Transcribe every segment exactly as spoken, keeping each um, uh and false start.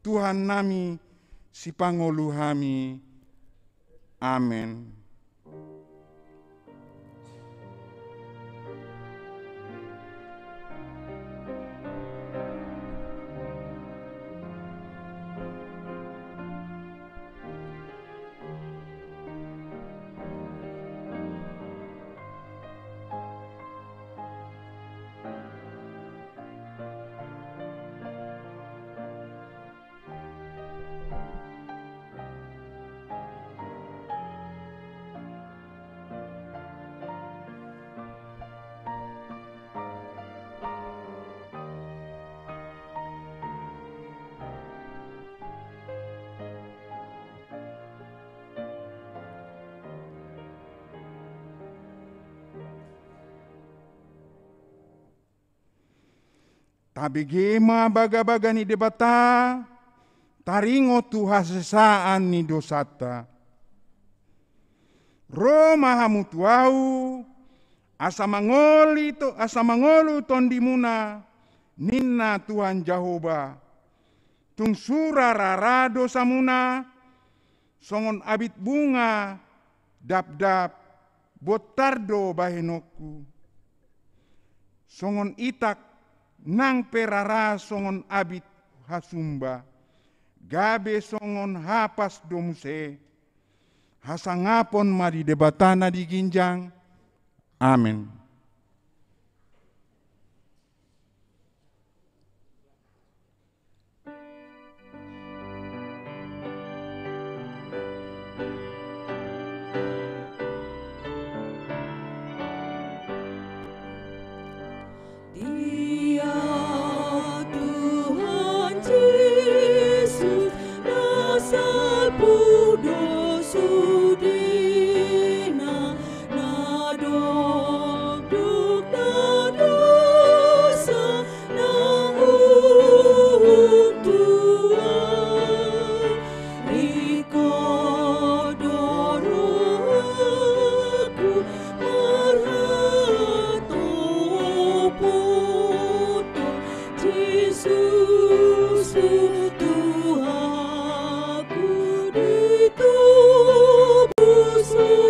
Tuhan nami, sipangolu hami. Amen. Tabege ma bagabaga ni Debata, taringot tu hasesaan ni dosanta. Ro ma hamu tu ahu, asa mangoli to-, asa mangolu tondimuna, ninna Tuhan Jahowa. Tung sura rara dosamuna, songon abit bunga dapdap, bontar do bahenonku. Songon itak nang pe rara songon abit hasumba, gabe songon hapas do muse. Hasangapon ma di Debata na di ginjang. Amen. Dia Tuhan Jesus, na salpu do sudena, na dokdok na dosa nang huhut Tuhan. Ingkon do rohangku marhatopothon Jesus Tuhanku, ditobus Ho.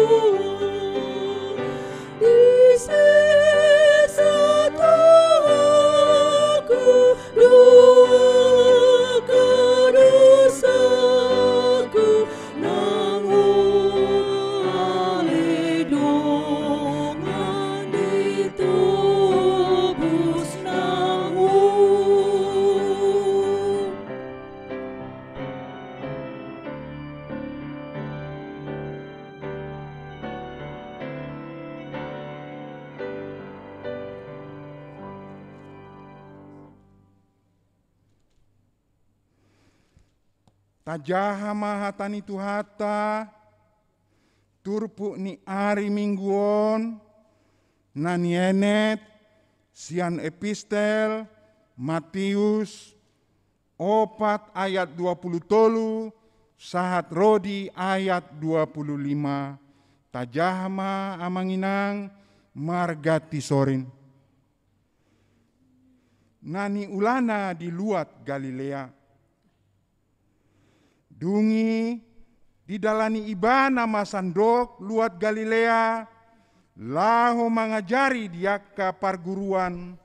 Tajaha ma hata ni Tuhanta, turpuk ni ari Minggu on, na nienet sian epistel Matius opat ayat dua pulu tolu, sahat ro di ayat dua pulu lima. Tajaha ma amang inang marganti sorin. Na niulana di luat Galilea. Dung i didalani ibana ma sandok luat Galilea, laho mangajari di angka parguruan,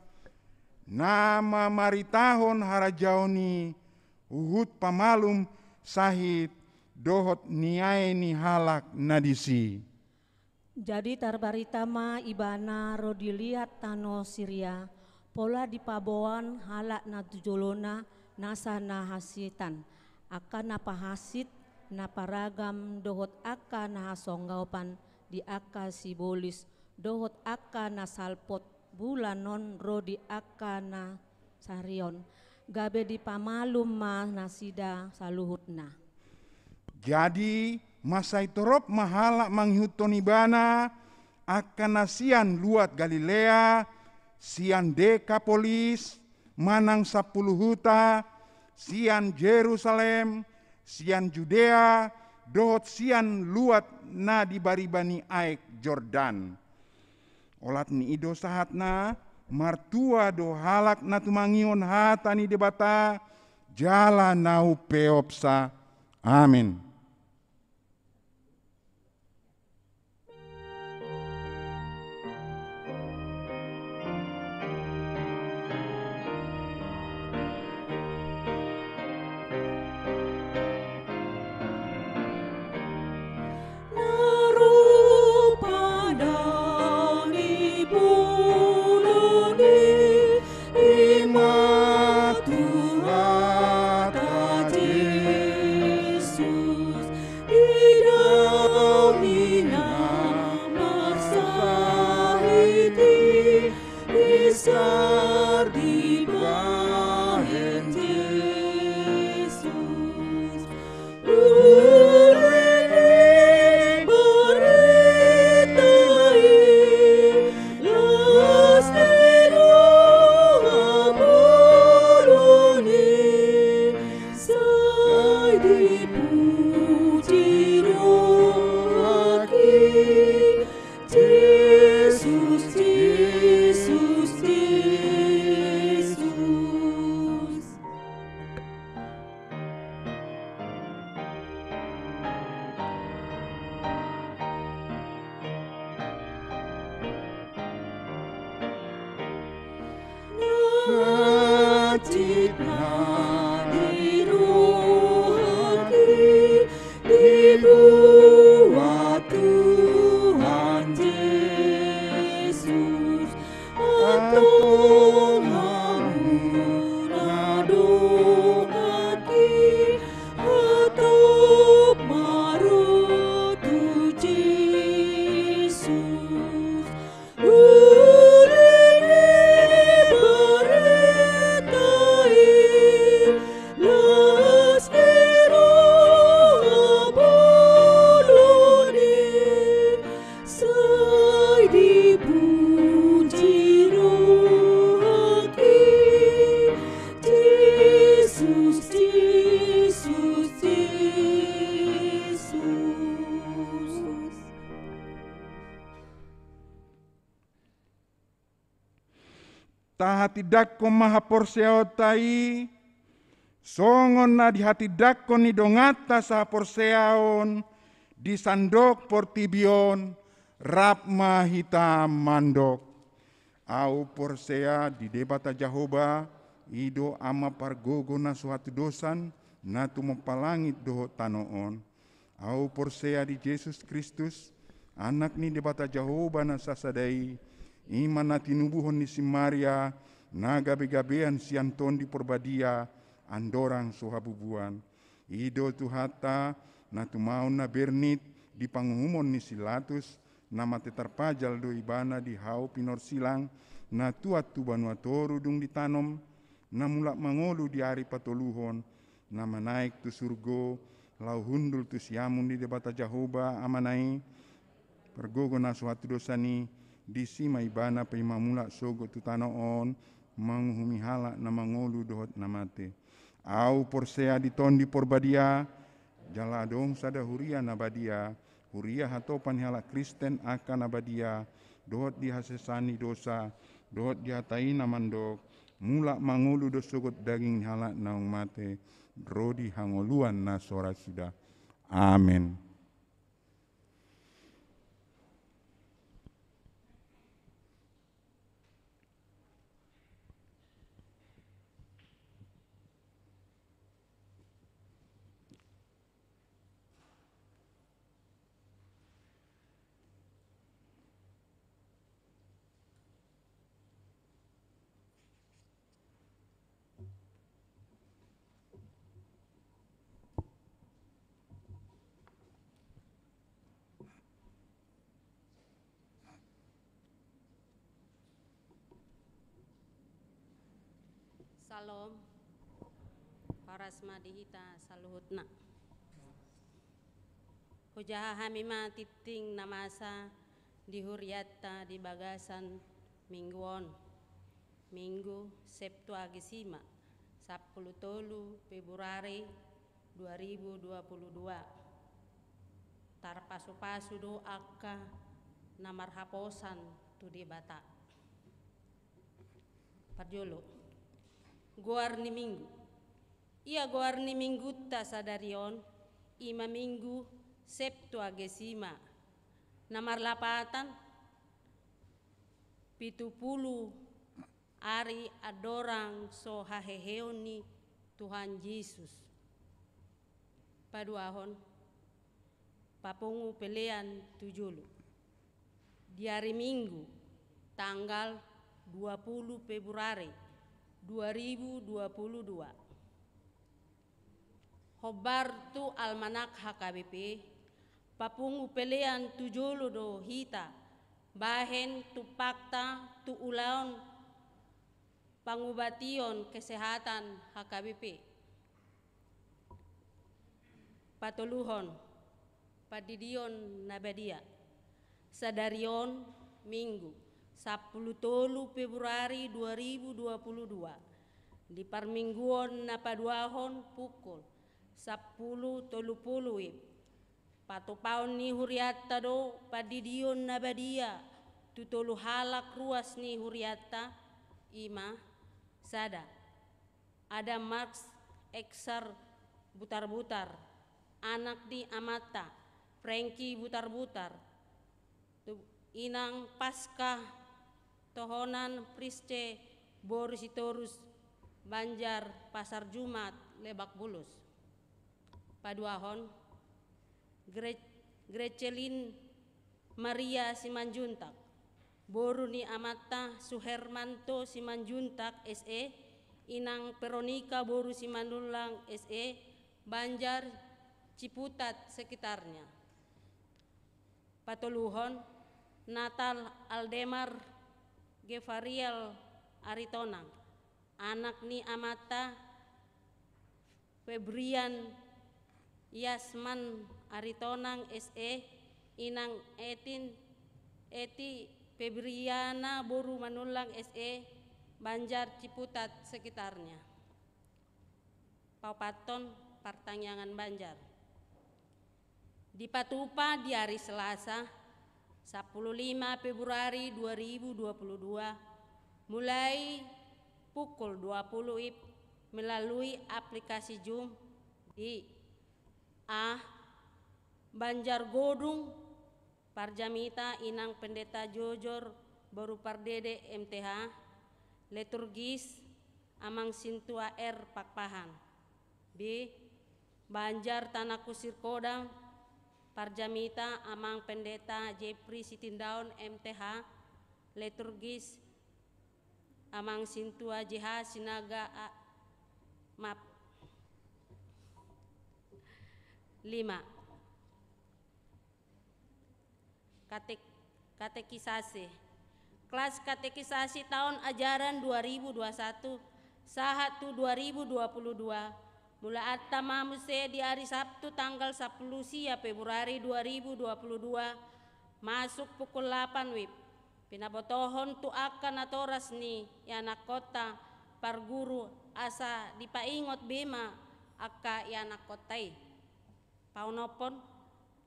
na mamaritahon harajaon i huhut pamalum sahit dohot niae ni halak na disi. Jadi tarbarita ma ibana ro di liat tano Siria, pola dipaboan halak na tu jolona nasa na hasitan, angka na pahansit, na paragam dohot angka na hasonggapan di angka sibolis, dohot angka na salpot bulan on ro di angka na sarion, gabe dipamalum ma nasida saluhutna. Jadi mansai torop ma halak mangihuthon ibana, angka na sian luat Galilea, sian Dekapolis, manang sampulu huta, sian Jerusalem, sian Judea, dohot sian luat na di bariba ni aek Jordan. Olat ni i do sahatna, martua do halak na tumangihon hata ni Debata jala na umpeopsa. Amen. Na ro pandang ni bolon i, i ma Tuhanta Jesus, di daun i na marsahit i, isar dibahen Jesus. Uli ni barita i, las ni roha bolon i, sai dipuji rohangki. Jesus, Jesus, Jesus. Na titna ni rohangki dibuat Tuhan Jesus. Antong hamu na donganki, hatop ma ro tu Jesus. Uli ni barita i, las ni roha bolon i, sai dipuji rohangki. Jesus, Jesus, Jesus. Tahatindangkon ma haporseaonta i, songon na dihatindangkon ni donganta sahaporseaon di sandok portibi on, rap ma hita mandok. Ahu porsea di Debata Jahowa, i do Ama pargogo na so hatudosan, na tumompa langit dohot tano on. Ahu porsea di Jesus Kristus, Anak ni Debata Jahowa na sasada i, i ma na tinubuhon ni si Maria, na gabegabean sian Tondi Porbadia, andorang so habubuan. I do Tuhanta, na tumaon na bernit di panguhumon ni si Latus, na mate tarpajal do ibana di hau pinorsilang, na tuat tu banua toru dung ditanom, na mulak mangolu di ari patoluhon, na manaek tu surgo, laho hundul tu siamun ni Debata Jahowa Amana i, pargogo na so hatudosan i, disi ma ibana paima mulak sogot tu tano on, manguhumi halak na mangolu dohot na mate. Ahu porsea di Tondi Porbadia, jala adong sada huria na badia, huria hatopan ni halak Kristen angka na badia, dohot di hasesaan ni dosa, dohot di hata i na mandok, mulak mangolu do sogot daging ni halak naung mate, ro di hangoluan na so ra suda. Amen. Salom. Horas ma di hita saluhutna. Hujaha hami ma tingting na masa di hurianta di bagasan minggu on. Minggu Septuagesima, sampulu tolu Februari dua ribu dua puluh dua. Tarpasupasu do angka na marhaposan tu Debata. Parjolo, goar ni minggu. Ia goar ni minggunta sadari on, i ma minggu Septuagesima, na marlapatan pitu pulu ari andorang so haheheon ni Tuhan Jesus. Paduahon, papungu pelean tu jolo. Di ari Minggu, tanggal dua pulu Februari dua ribu dua pulu dua. Hombar tu almanak H K B P, papungu pelean tu jolo do hita bahen tumpakta tu ulaon pangubation kesehatan H K B P. Patoluhon, pandidion na badia. Sadari on Minggu, sampulu tolu Februari dua ribu dua pulu dua, di parmingguon na paduahon pukul sampulu tolu pulu WIB, patupaon ni hurianta do pandidion na badia tu tolu halak ruas ni hurianta, i ma: sada, Adam Marx Eksar Butarbutar, anak ni amanta Prengki Butarbutar, tu inang Paska Tohonan Priste boru Sitorus, Banjar Pasar Jumat, Lebak Bulus. Paduahon, Gre-, Grecelin Maria Simanjuntak, boru ni amanta Suhermanto Simanjuntak S E, inang Veronika boru Simanullang S E, Banjar Ciputat sekitarnya. Patoluhon, Natal Aldemar Gevariel Aritonang, anak ni amanta Febrian Yasman Aritonang S E, inang Etin, Eti Febriana boru Manullang S E, Banjar Ciputat sekitarnya. Paopathon, partangiangan Banjar. Dipatupa di ari Selasa, sampulu lima Februari dua ribu dua pulu dua, mulai pukul dua pulu WIB melalui aplikasi Zoom di: A, Banjar Godung, Parjamita inang Pendeta Jojor boru Pardede M T H, liturgis Amang Sintua R Pakpahan. B, Banjar Tanah Kusir Kodam, parjamita Amang Pendeta Jepri Sitindaon M T H, liturgis Amang Sintua J H Sinaga A, maaf. Lima. Katek-, katekisasi. Kelas katekisasi taon ajaran dua ribu dua satu sahat tu dua ribu dua pulu dua, mulaanta ma muse di ari Sabtu tanggal sampulu sia Februari dua ribu dua pulu dua, masuk pukul lapan WIB. Pinabotohon tu angka natoras ni ianakkonta parguru asa dipaingot be ma angka ianakkonta i. Paonomhon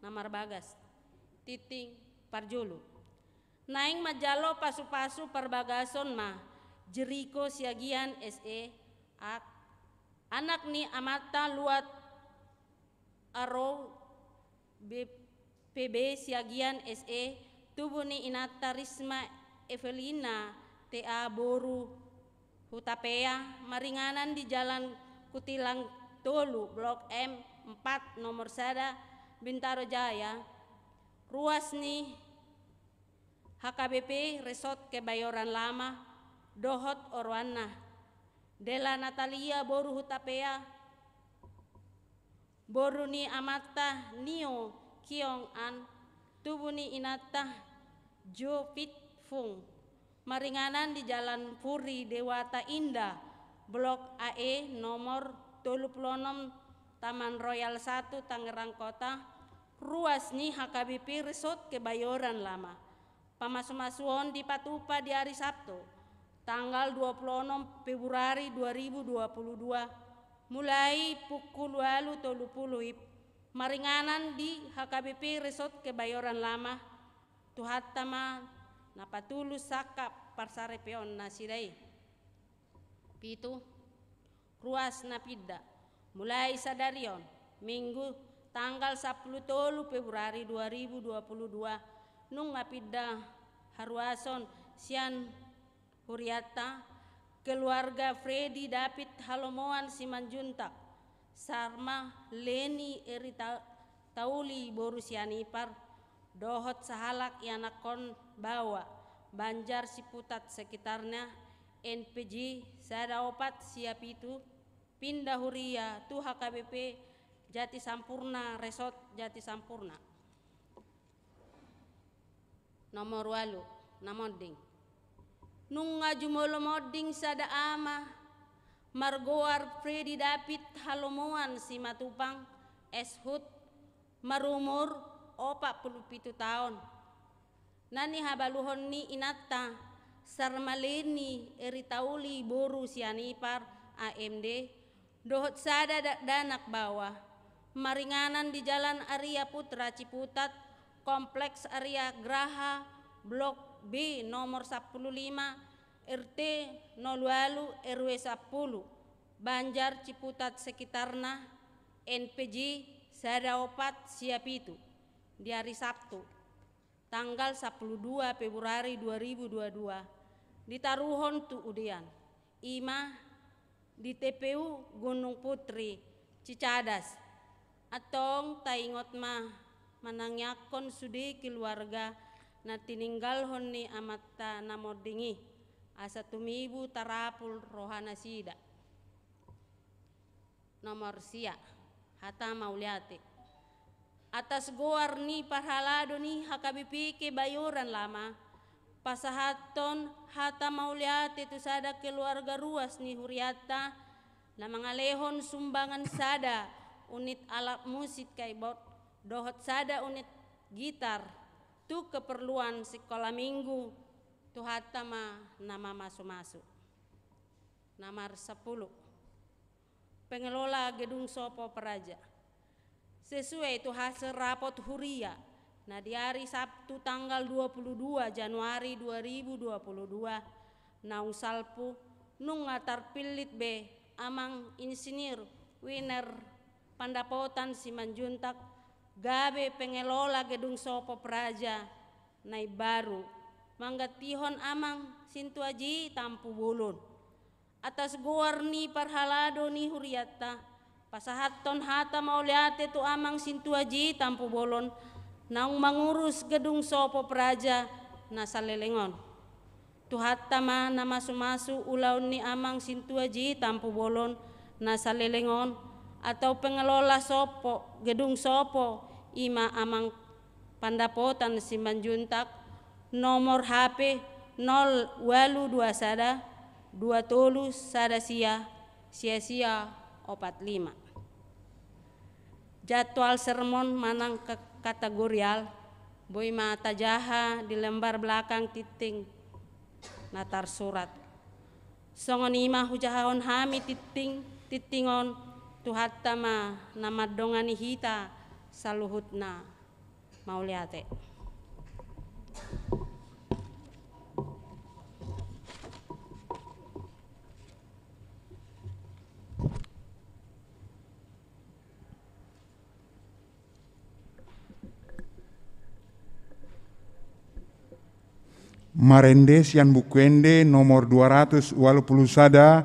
na marbagas. Tingting parjolo. Naeng manjalo pasupasu parbagason ma Jeriko Siagian S E, ak-, anak ni amanta Luat Arou B P B Siagian S E, tubu ni inanta Risma Evelina T A boru Hutapea, maringanan di Jalan Kutilang tolu, Blok M empat, nomor sada, Bintaro Jaya. Ruas ni H K B P Resort Kebayoran Lama dohot oroanna. Dela Natalia boru Hutapea, boru ni amanta Nio Kiong An, tubu ni inanta Jo Fit Fung, maringanan di Jalan Puri Dewata Indah, Blok A E, nomor tolu pulu onom, Taman Royal satu, Tangerang Kota. Ruas ni H K B P Resort Kebayoran Lama. Pamasumasuon dipatupa di ari Sabtu, tanggal dua pulu onom Februari dua ribu dua pulu dua, mulai pukul ualu tolu pulu WIB, maringanan di H K B P Resort Kebayoran Lama. Tuhanta ma na patulus sangkap parsaripeon nasida i. Pitu. Ruas na pinda. Mulai sadari on, Minggu, tanggal sampulu tolu Februari dua ribu dua puluh dua, nunga pinda haruason sian hurianta, keluarga Fredi David Halomoan Simanjuntak, Sarma Leni Eri Ta-, Tauli boru Sianipar, dohot sahalak ianakhon baoa, Banjar Ciputat sekitarna, N P J sada opat sia pitu, pinda huria tu H K B P Jatisampurna, Resort Jatisampurna. Nomor ualu, na monding. Nunga jumolo monding sada ama margoar Fredi David Halomoan Simatupang, S Hut, marumur opat pulu pitu taon. Na nihabaluhon ni inanta, Sarma Leni Eri Tauli boru Sianipar, A M D, dohot sada dakdanak baoa, maringanan di Jalan Arya Putra Ciputat, Kompleks Arya Graha, Blok B, nomor sampulu lima, R T nol ualu, R W sampulu, Banjar Ciputat sekitarna, N P J sada opat sia pitu, di ari Sabtu, tanggal sampulu dua Februari dua ribu dua dua, ditaruhon tu udean, i ma di T P U Gunung Putri, Cicadas. Antong taingot ma manangiangkon sude keluarga na tininggalhon ni amanta na monding i, asa tumibu tarapul rohanasida. Nomor sia, hata mauliate. Atas goar ni parhalado ni H K B P Kebayoran Lama, pasahathon hata mauliate tu sada keluarga ruas ni hurianta, na mangalehon sumbangan sada unit alat musik keyboard, dohot sada unit gitar, tu keperluan sikola minggu, Tuhanta ma na mamasu-masu. Nomor sampulu. Pengelola Gedung Sopo Praja. Sesuai tu hasil rapot huria, na di ari Sabtu tanggal dua puluh dua Januari dua ribu dua puluh dua, naung salpu, nunga tarpillit be Amang Insinyur Winer Pandapotan Simanjuntak, gabe pengelola Gedung Sopo Praja na imbaru, manggantihon Amang Sintuaji Tampubolon. Atas goar ni parhalado ni hurianta, pasahathon hata mauliate tu Amang Sintuaji Tampubolon, naung mangurus Gedung Sopo Praja na saleleng on. Tuhanta ma na masu-masu ulaon ni Amang Sintuaji Tampubolon na saleleng on, atau pengelola sopo, Gedung Sopo, i ma Amang Pandapotan Simanjuntak, nomor H P nol ualu dua sada, dua tolu sada sia, sia sia opat lima. Jadwal sermon manang ka-, kategorial, boi ma tajaha di lembar belakang tingting na tarsurat. Songon i ma hujahahon hami tingting, tingting on, Tuhanta ma na mandongani hita saluhutna. Mauliate. Marende sian Buku Ende nomor dua ratus ualu pulu sada,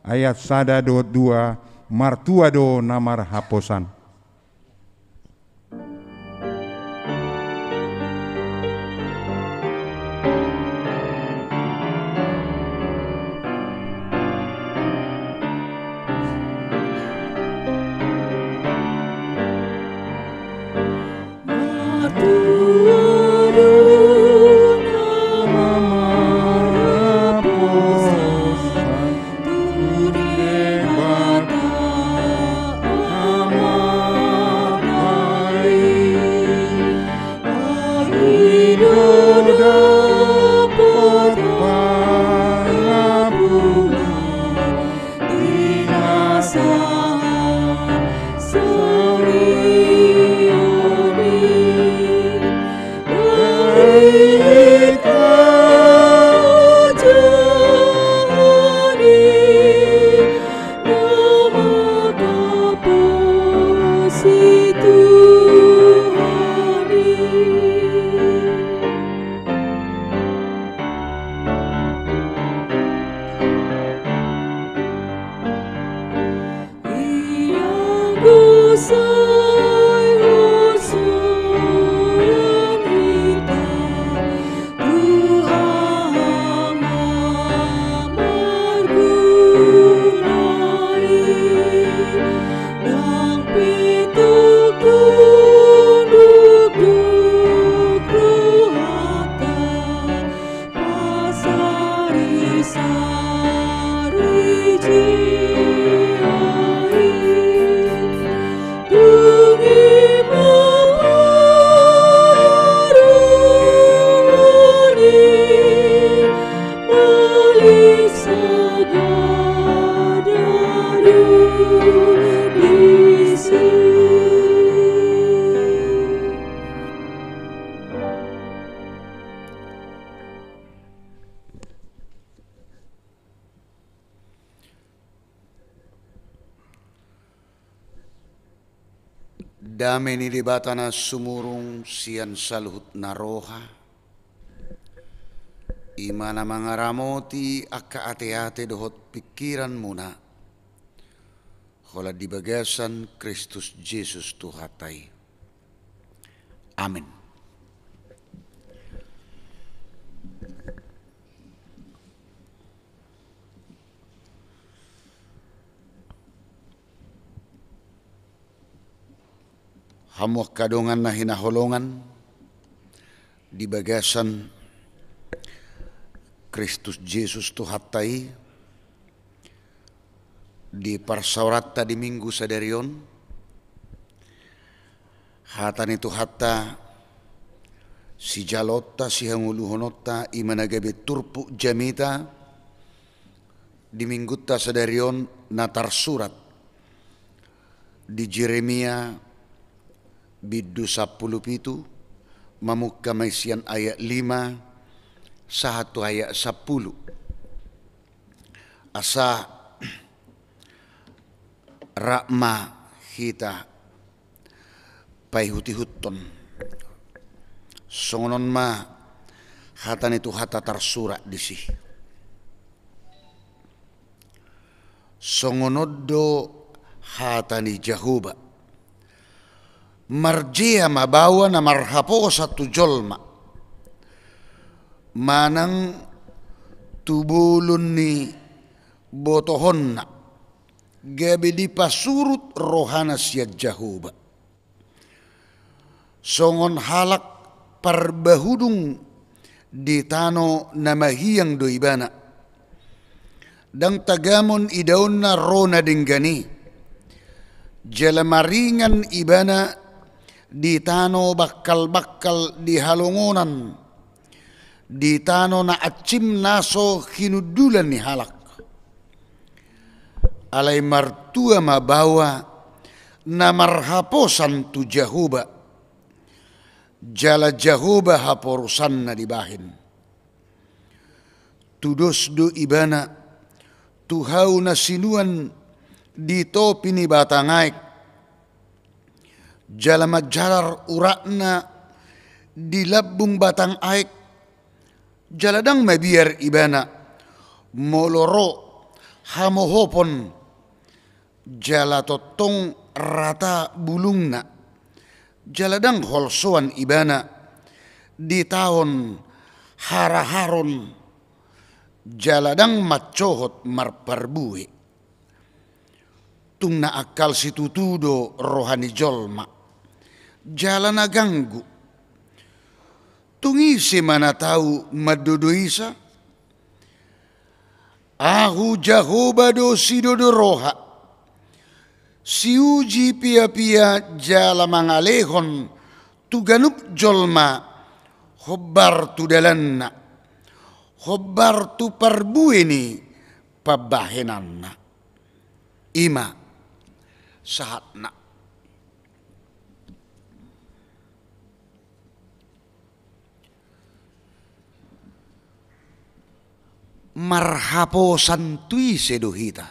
ayat sada dohot dua, martua do na marhaposan. Dame ni Debata na sumurung sian saluhut na roha, i ma na mangaramoti angka ateate dohot pingkiranmuna, holan di bagasan Kristus Jesus Tuhanta i. Amen. Hamu angka dongan na hinaholongan di bagasan Kristus Jesus Tuhanta i, di parsaoranta di Minggu sadari on, hata ni Tuhanta sijaloonta, sihangoluhononta, i ma na gabe turpuk jamita di Minggunta sadari on, na tarsurat di Jeremia bindu sampulu pitu, mamungka ma i sian ayat lima sahat tu ayat sampulu. Asa rap ma hita paihutihuthon. Songon on ma hata ni Tuhanta tarsurat disi. Songon on do hata ni Jahowa: Marjea ma baoa na marhaposan tu jolma, manang tu bolon ni botohonna, gabe dipasurut rohana sian Jahowa. Songon halak parbahudung di tano na mahiang do ibana. Ndang tagamon idaonna ro na denggan i, jala maringan ibana di tano bangkalbangkal di halongonan, di tano na ansim na so hinundulan ni halak. Alai martua ma baoa na marhaposan tu Jahowa, jala Jahowa haporusanna dibahen. Tudos do ibana tu hau na sinuan di topi ni batang aek, jala manjalar uratna di lambung batang aek, jala ndang mabiar ibana molo ro hamohopon, jala tongtong rata bulungna, jala ndang holsoan ibana di taon haraharon, jala ndang mansohot marparbue. Tung na angkal situtu do roha ni jolma, jala na ganggu. Tung ise ma na tau mandodoisa? Ahu Jahowa do sidodo roha, siuji piapia jala mangalehon tu ganup jolma hombar tu dalanna, hombar tu parbue ni pambahenanna. I ma sahatna. Marhaposan tu ise do hita?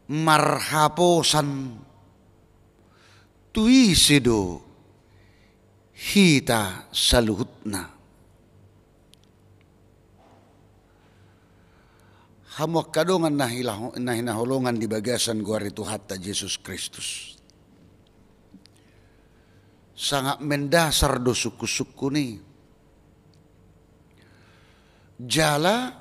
Marhaposan tu ise do hita saluhutna? Hamu angka dongan na hilaho-, na hinaholongan di bagasan goar ni Tuhanta Jesus Kristus, sangat mendasar do sungkunsungkun i. Jala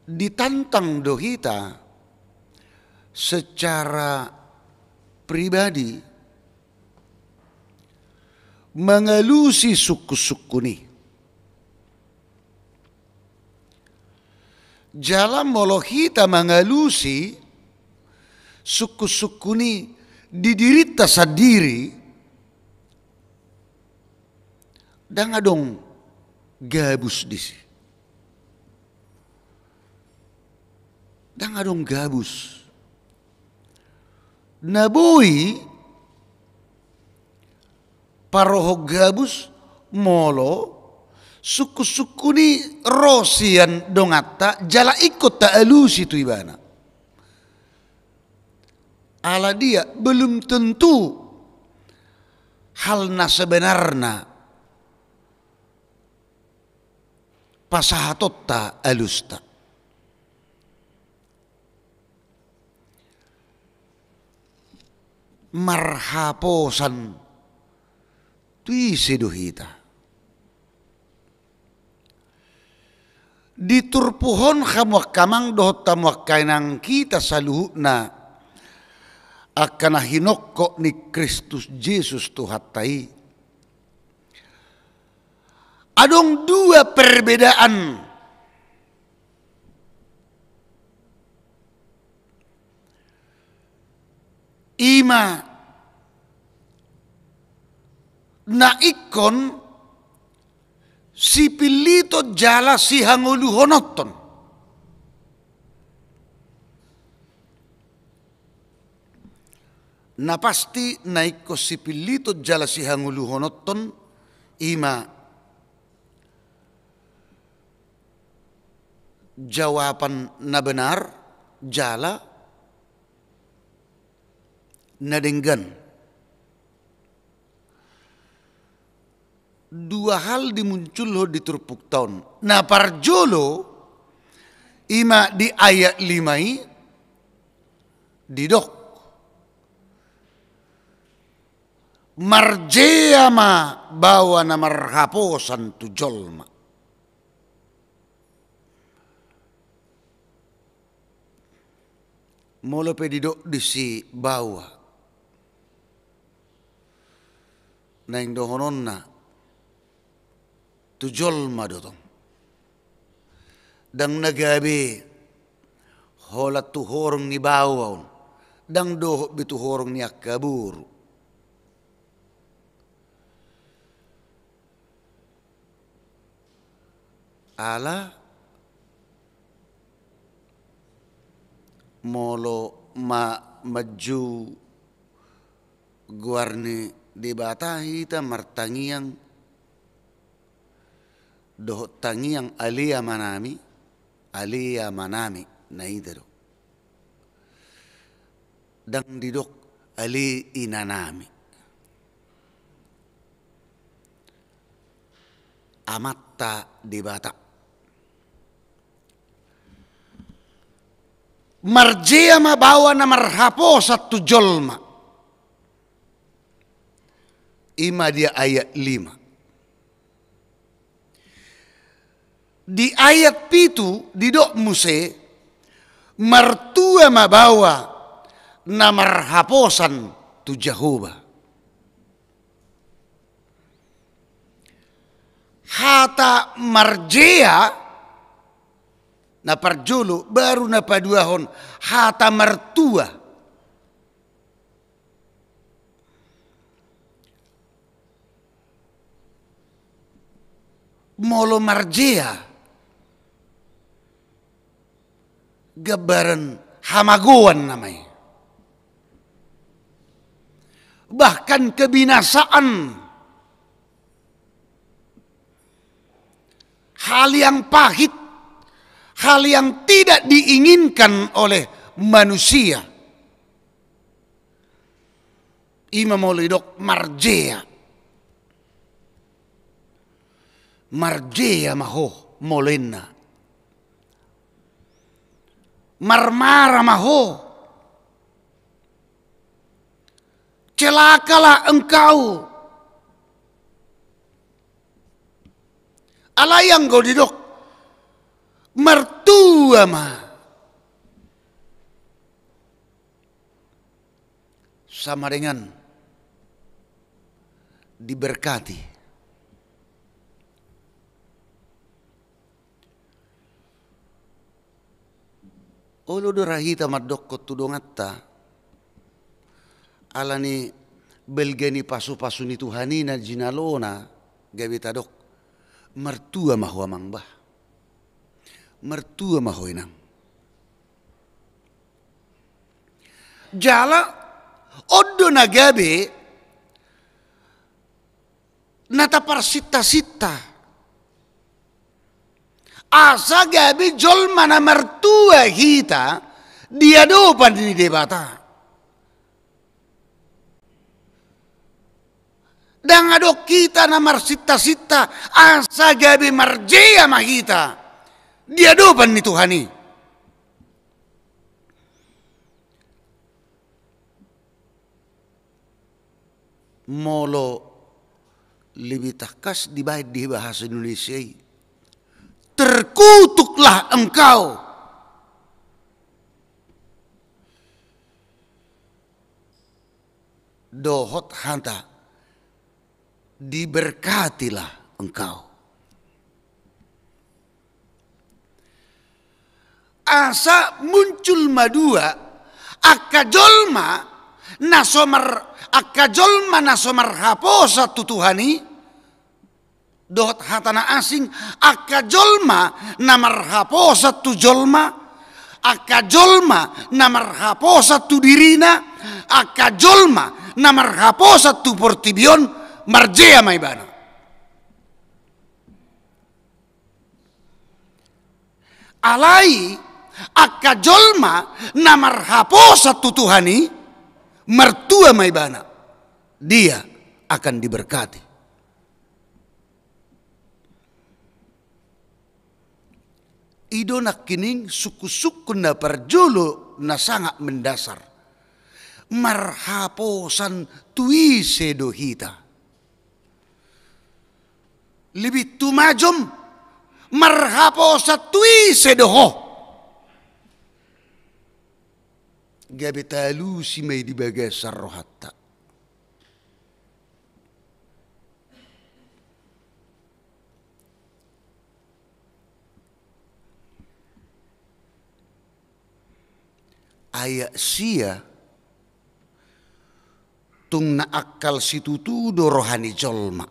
ditantang do hita secara pribadi mangalusi sungkunsungkun i. Jala molo hita mangalusi sungkunsungkun i di dirinta sandiri, ndang adong gabus disi. Ndang adong gabus. Na boi parohon gabus molo Sungkun-sungkun i ro sian donganta jala ingkon taalusi tu ibana. Ala dia, belum tentu hal na sebenarna pasahatonta alusta. Marhaposan tu ise do hita? Di turpuk on hamu angka amang dohot hamu angka inang, hita saluhutna angka na hinokkop ni Kristus Jesus Tuhanta i, adong dua perbedaan. I ma na ingkon sipilliton jala sihangoluhononton. Na pasti na ingkon sipilliton jala sihangoluhononton i ma jawaban na benar jala na denggan. Dua hal dimunculhon di turpukta on. Na parjolo, i ma di ayat lima i, didok: Marjea ma baoa na marhaposan tu jolma. Molo pe didok disi baoa, naeng dohononna tu jolma do tong. Ndang na gabe holan tu horong ni baoa on, ndang dohot be tu horong ni angka boru. Ala molo ma-, manjou goar ni Debata hita martangiang dohot tangiang ale amanami, ale amanami, na ita do. Ndang didok ale inanami. Amanta Debata. Marjea ma baoa na marhaposan tu jolma. I ma di ayat lima. Di ayat pitu didok muse, martua ma baoa na marhaposan tu Jahowa. Hata marjea na parjolo, baru na paduahon hata martua. Molo marjea, gambaran hamagoan nama i. Bahkan kebinasaan, hal yang pahit, hal yang tidak diinginkan oleh manusia. I ma molo didok marjea. Marjea ma ho molo ninna. Marmara ma ho. Celakalah engkau. Alai anggo didok martua ma, sama dengan diberkati. Olo do ra hita mandokkon tu donganta, ala ni balga ni pasupasu ni Tuhan i na jinalona, gabe tadok, martua ma ho amang bah. Martua ma ho inang. Jala on do na gabe na taparsintasinta. Asa gabe jolma na martua hita di adopan ni Debata. Ndang adong hita na marsinta-sinta asa gabe marjea ma hita di adopan ni Tuhan i. Molo lebih tangkas dibaen di bahasa Indonesia i, terkutuklah engkau. Dohot hata, diberkatilah engkau. Asa muncul ma dua angka jolma na so mar-, angka jolma na so marhaposan tu Tuhan i, dohot hata na asing, angka jolma na marhaposan tu jolma, angka jolma na marhaposan tu dirina, angka jolma na marhaposan tu portibi on, marjea ma ibana. Alai angka jolma na marhaposan tu Tuhan i, martua ma ibana, dia akan diberkati. I do nangkining sungkun-sungkun na parjolo na sangat mendasar. Marhaposan tu ise do hita? Lebih tumajom, marhaposan tu ise do ho? Gabe taalusi ma i di bagasan rohanta. Ayat sia, tung na angkal situtu do roha ni jolma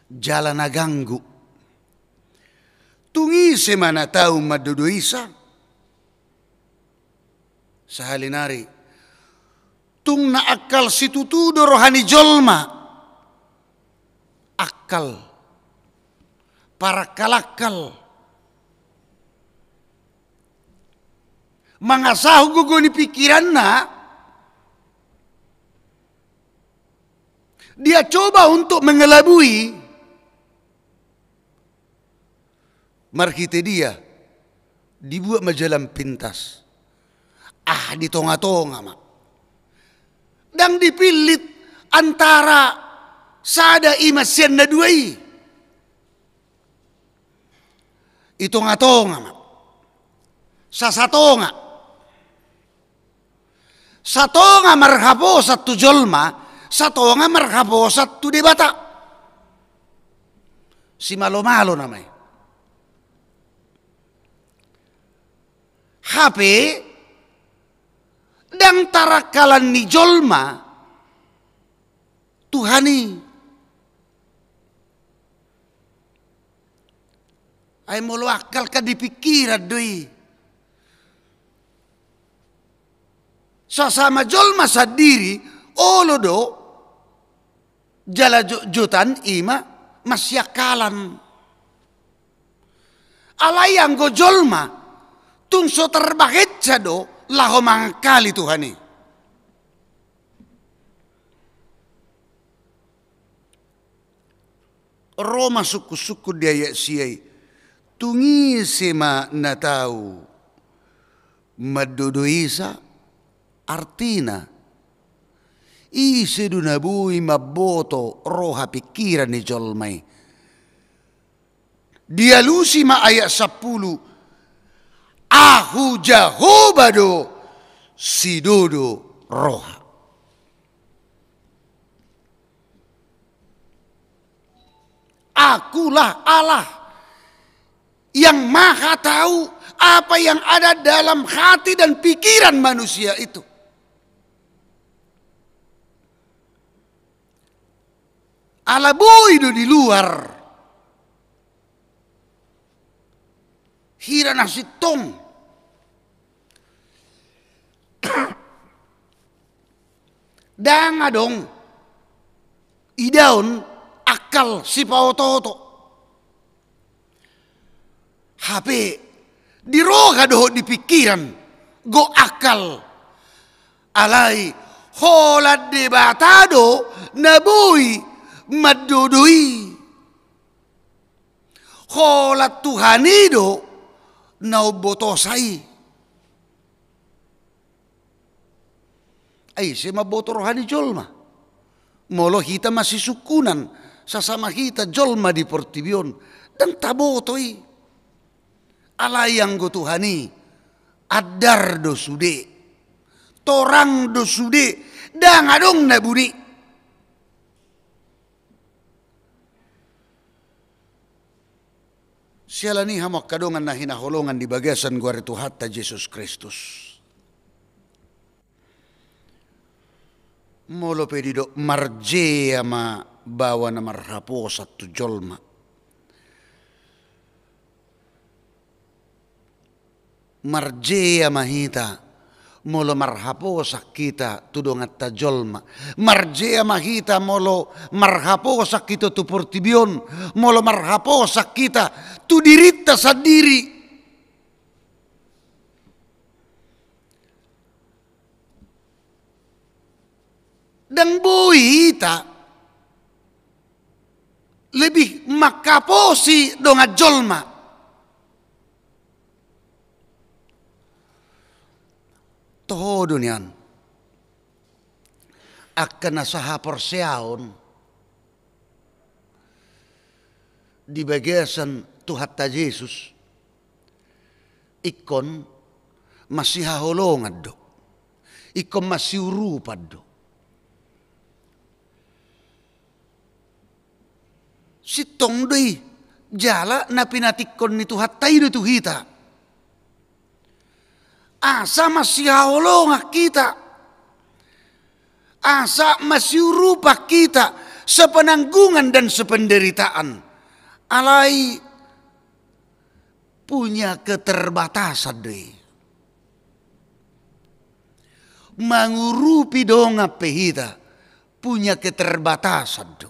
jala na ganggu. Tung ise ma na tau mandodoisa? Sahali nari, tung na angkal situtu do roha ni jolma. Angkal, parangkal-angkal, mangasahon gogo ni pikiranna, dia coba untuk mengelabui. Marhite dia dibuat ma jalan pintas. Ah, di tonga-tonga ma. Ndang dipillit antara sada i ma sian na dua i. I tonga-tonga ma. Sasatonga. Satonga marhaposan tu jolma, satonga marhaposan tu Debata. Simalo-malo nama i. Hape ndang tarangkalan ni jolma Tuhan i. Ai molo angkal kan di pikiran do i. Sasama jolma sandiri, olo do, jala jo-, jotan i ma masiangkalan. Alai anggo jolma, tung so tarbahensa do laho mangangkali Tuhan i. Ro ma sungkun-sungkun di ayat sia i. Tung ise ma na tau mandodoisa? Artina, ise do na boi mamboto roha pikiran ni jolma i? Dialusi ma ayat sampulu, Ahu Jahowa do sidodo roha. Akulah Allah yang Maha Tahu apa yang ada dalam hati dan pikiran manusia itu. Ala boi do di luar hira na sintong. Ndang adong idaon angkal sipaoto-oto. Hape di roha dohot di pingkiran, gok akal. Alai holan Debata do na boi mandodo i. Holan Tuhan i do na umbotosa i. Ai ise mamboto roha ni jolma? Molo hita masisungkunan, sasama hita jolma di portibi on, ndang taboto i. Alai anggo Tuhan i, andar do sude, torang do sude, ndang adong na buni. Siala ni i hamu angka dongan na hinaholongan di bagasan goar ni Tuhanta Jesus Kristus. Molo pe didok marjea ma baoa na marhaposan tu jolma. Marjea ma hita molo marhaposan hita tu donganta jolma. Marjea ma hita molo marhaposan hita tu portibi on, molo marhaposan hita tu dirinta sandiri. Ndang boi hita lebih manghaposi dongan jolma. Toho do nian angka na sahaporseaon di bagasan Tuhanta Jesus, ingkon masihaholongan do, ingkon masiurupan do. Sintong do i, jala na pinantikhon ni Tuhanta i do tu hita. Asa masihaholongan hita, asa masiurupan hita, sepenanggungan dan sependeritaan. Alai punya keterbatasan do i. Mangurupi dongan pe hita punya keterbatasan do.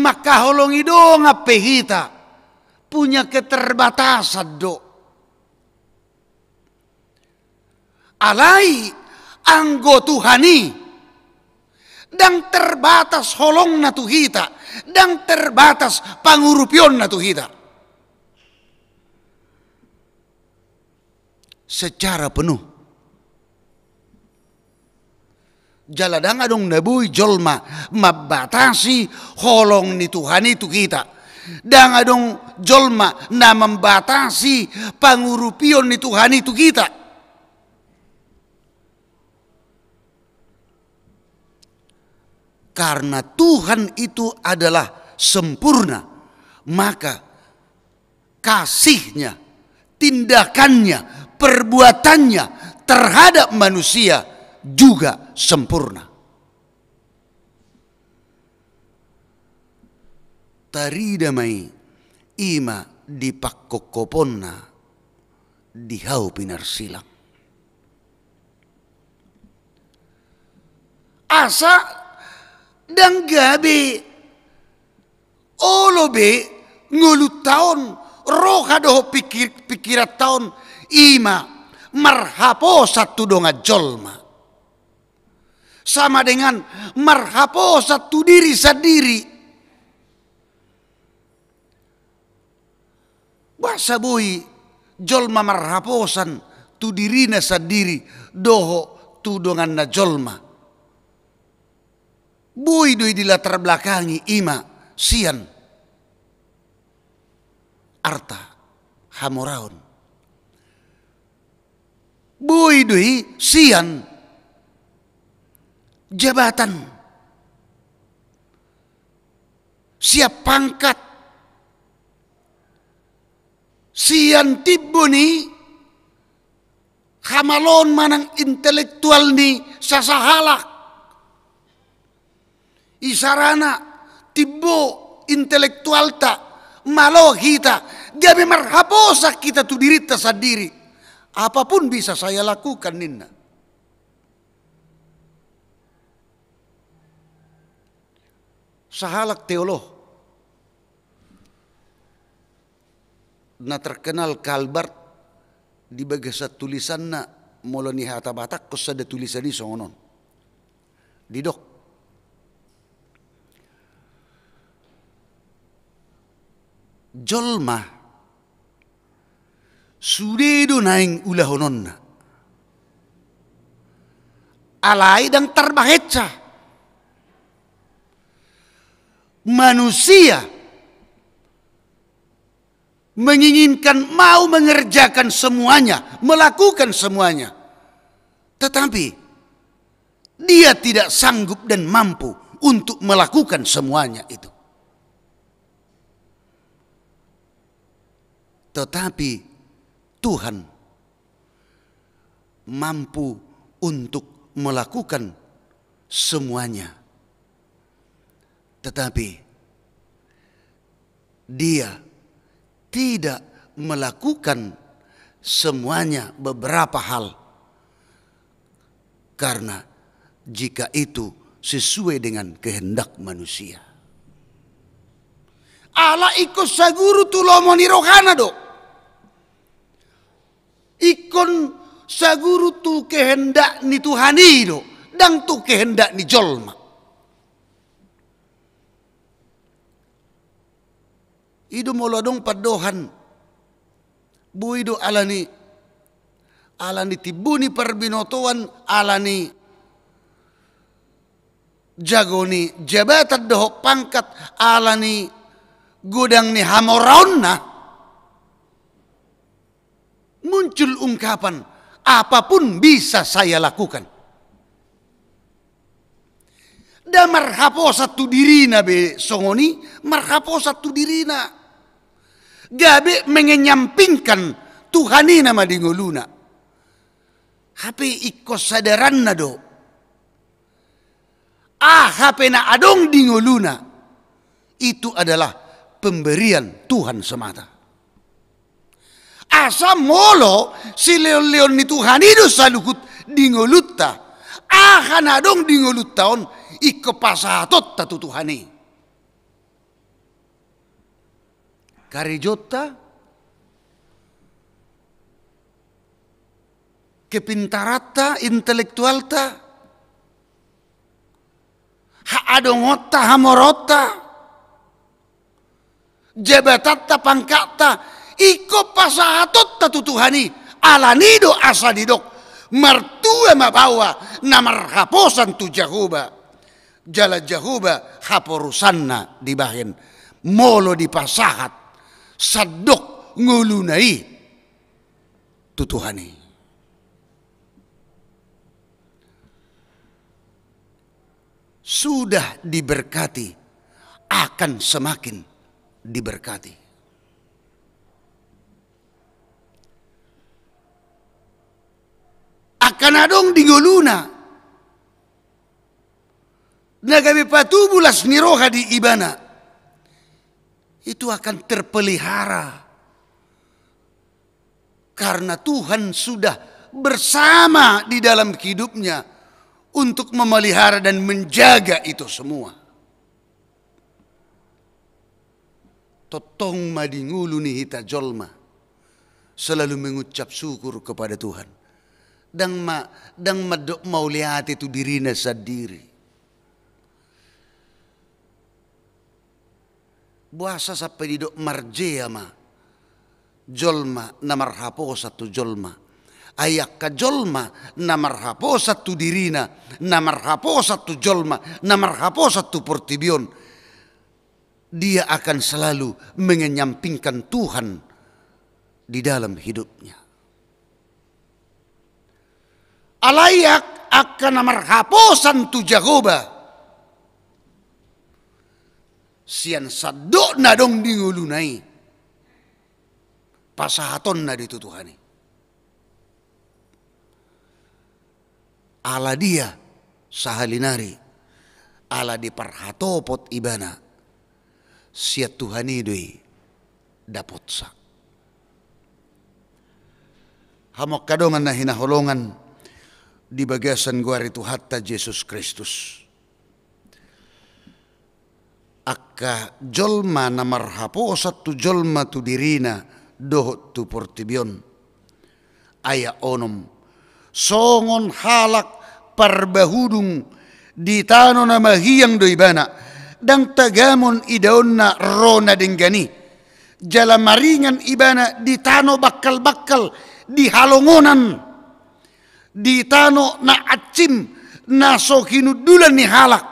Manghaholongi dongan pe hita punya keterbatasan do. Alai anggo Tuhan i ndang terbatas holongna tu hita, ndang terbatas pangurupionna tu hita secara penuh. Jala ndang adong na boi jolma mambatasi holong ni Tuhan i tu hita. Ndang adong jolma na mambatasi pangurupion ni Tuhan i tu hita. Karena Tuhan itu adalah sempurna, maka kasihnya, tindakannya, perbuatannya terhadap manusia juga sempurna. Tarida ma i, i ma di pangkophoponna di hau pinarsilang. Asa ndang gabe olo be ngolunta on, roha dohot pingkir-, pingkiranta on, i ma marhaposan tu dongan jolma. Sama dengan marhaposan tu diri sandiri. Boasa boi jolma marhaposan tu dirina sandiri dohot tu donganna jolma? Boi do i dilatar belakangi i ma sian arta, hamoraon. Boi do i sian jabatan, sian pangkat, sian timbo ni hamaloon manang intelektual ni sasahalak. Isarana timbo intelektualta, malo hita, gabe marhaposan hita tu dirinta sandiri. Apapun bisa saya lakukan, ninna. Sahalak teolog na terkenal Calvert di bagasan tulisanna, molo ni hata Batak, sada tulisan i songon on. Didok, jolma sude do naeng ulahononna, alai ndang tarbahensa. Manusia menginginkan, mau mengerjakan semuanya, melakukan semuanya. Tetapi dia tidak sanggup dan mampu untuk melakukan semuanya itu. Tetapi Tuhan mampu untuk melakukan semuanya. Tetapi Dia tidak melakukan semuanya, beberapa hal, karena jika itu sesuai dengan kehendak manusia. Ala ingkon saguru tu lomo ni rohana do. Ingkon saguru tu kehendak ni Tuhan i do, ndang tu kehendak ni jolma. I do molo adong pandohan, boi do alani, alani timbo ni parbinotoan, alani jago ni jabatan dohot pangkat, alani godang ni hamoraonna, muncul ungkapan, "Apapun bisa saya lakukan." Nda marhaposan tu dirina be songon i, marhaposan tu dirina. Gabe mengenyampingkan Tuhan i nama di ngoluna. Hape ingkon sadaranna do, aha pe na adong di ngoluna, itu adalah pemberian Tuhan semata. Asa molo silehon-lehon ni Tuhan i do saluhut di ngolunta, aha na adong di ngolunta on, ingkon pasahatonta tu Tuhan i. Karejonta, kepintaranta, intelektualta, haadongonta, hamoraonta, jabatanta, pangkatta, ingkon pasahatonta tu Tuhan i. Alani do asa didok, martua ma baoa na marhaposan tu Jahowa. Jala Jahowa haporusanna dibahen, molo dipasahat sandok ngoluna i tu Tuhan i. Sudah diberkati, akan semakin diberkati. Angka na adong di ngoluna, na gabe patubu las ni roha di ibana, itu akan terpelihara. Karena Tuhan sudah bersama di dalam hidupnya untuk memelihara dan menjaga itu semua. Tongtong ma di ngolu ni hita jolma selalu mengucap syukur kepada Tuhan. Ndang ma, ndang mandok mauliate tu dirina sandiri. Boasa sampe didok marjea ma jolma na marhaposan tu jolma? Ai angka jolma na marhaposan tu dirina, na marhaposan tu jolma, na marhaposan tu portibi on, dia akan selalu mengenyampingkan Tuhan di dalam hidupnya. Alai angka na marhaposan tu Jahowa, sian sandok na adong di ngoluna i, pasahatonna do i tu Tuhan i. Ala dia sahali nari, ala diparhatopot ibana, sian Tuhan i do i dapotsa. Hamu angka dongan na hinaholongan di bagasan goar ni Tuhanta Jesus Kristus, angka jolma na marhaposan tu jolma tu dirina, dohot tu portibi on. Ayat onom. Songon halak parbahudung di tano na mahiang do ibana, ndang tagamon idaonna ro na denggan i. Jala maringan ibana di tano bangkal-bangkal, di halongonan, di tano na ansim, na so hinundulan ni halak.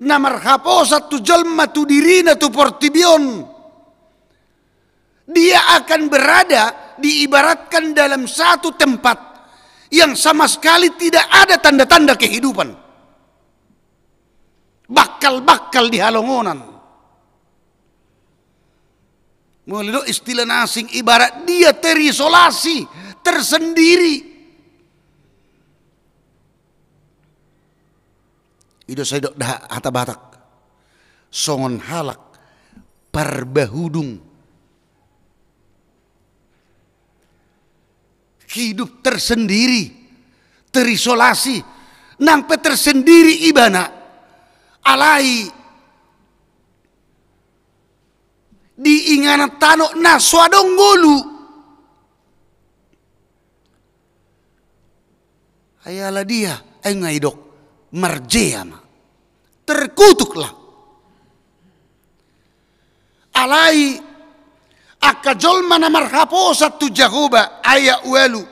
Na marhaposan tu jolma, tu dirina, tu portibi on. Dia akan berada diibaratkan dalam satu tempat yang sama sekali tidak ada tanda-tanda kehidupan. Bangkal-bangkal di halongonan. Molo didok istilah na asing, ibarat dia terisolasi, tersendiri. I do sai didok da hata Batak, songon halak parbahudung. Hidup tersendiri, terisolasi, nang pe tersendiri ibana. Alai di inganan tano na so adong ngolu. Ai ala dia, ai nga didok, marjea ma. Terkutuklah. Alai angka jolma na marhaposan tu Jahowa, ayat ualu,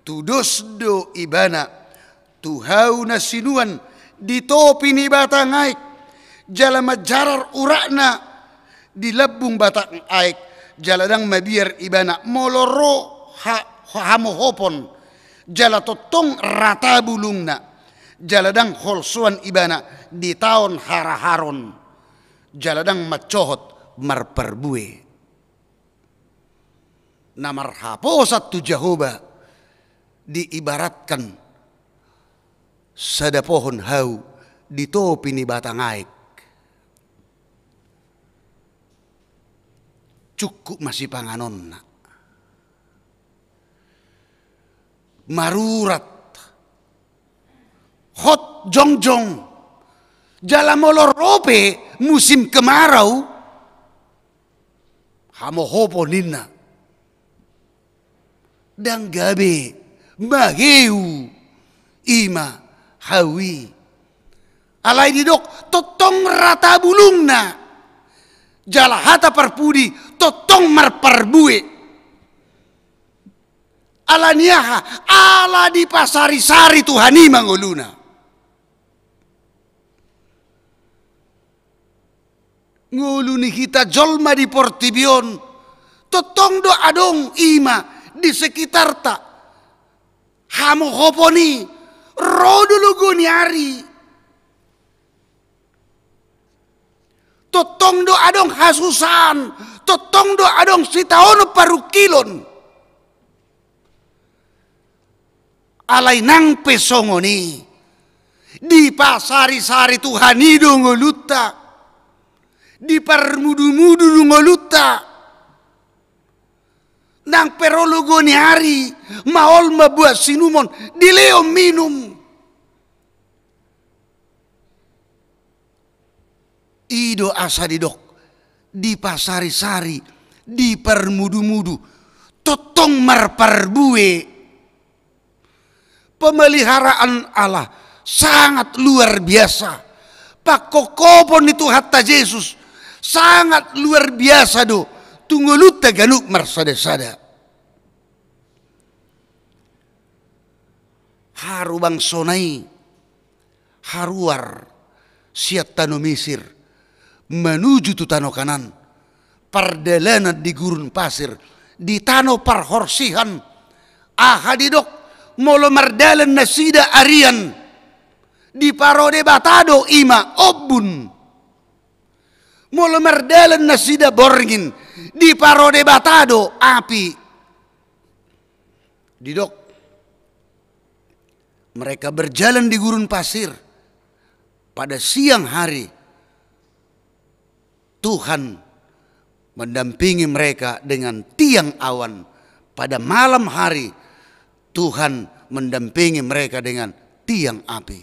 tudos do ibana tu hau na sinuan di topi ni batang aek, jala manjarar uratna di lambung batang aek, jala ndang mabiar ibana molo ro ha-, hamohopon, jala tongtong rata bulungna, jala ndang holsoan ibana di taon haraharon, jala ndang mansohot marparbue. Na marhaposan tu Jahowa diibaratkan sada pohon hau di topi ni batang aek. Cukup ma sipanganonna. Marurat. Hot jongjong. Jala molo ro pe musim kemarau, hamohopon ninna. Ndang gabe maheu i ma hau i. Alai didok tongtong rata bulungna. Jala hata parpudi tongtong marparbue. Ala ni aha? Ala dipasarisari Tuhan i ma ngoluna. Ngolu ni hita jolma di portibi on, tongtong do adong i ma di sekitarta. Hamohopon i, ro do logo ni ari. Tongtong do adong hasusaan, tongtong do adong sitaonon parungkilon. Alai nang pe songon i, dipasarisari Tuhan i do ngolunta, diparmudumudu do ngolunta. Nang pe ro logo ni ari, maol ma buat sinumon, dilehon minum. I do asa didok, dipasarisari, diparmudumudu, tongtong marparbue. Pemeliharaan Allah sangat luar biasa. Pangkophopon ni Tuhanta Jesus sangat luar biasa do tu ngolunta ganup marsadasada. Haru bangsona i haruar sian tano Misir manuju tu tano Kanaan, pardalanan di gurun pasir, di tano parhorsihan. Aha didok? Molo mardalan nasida arian, diparo Debata do i ma ombun. Molo mardalan nasida borngin, diparo Debata do api. Didok, mereka berjalan di gurun pasir. Pada siang hari, Tuhan mendampingi mereka dengan tiang awan. Pada malam hari, Tuhan mendampingi mereka dengan tiang api.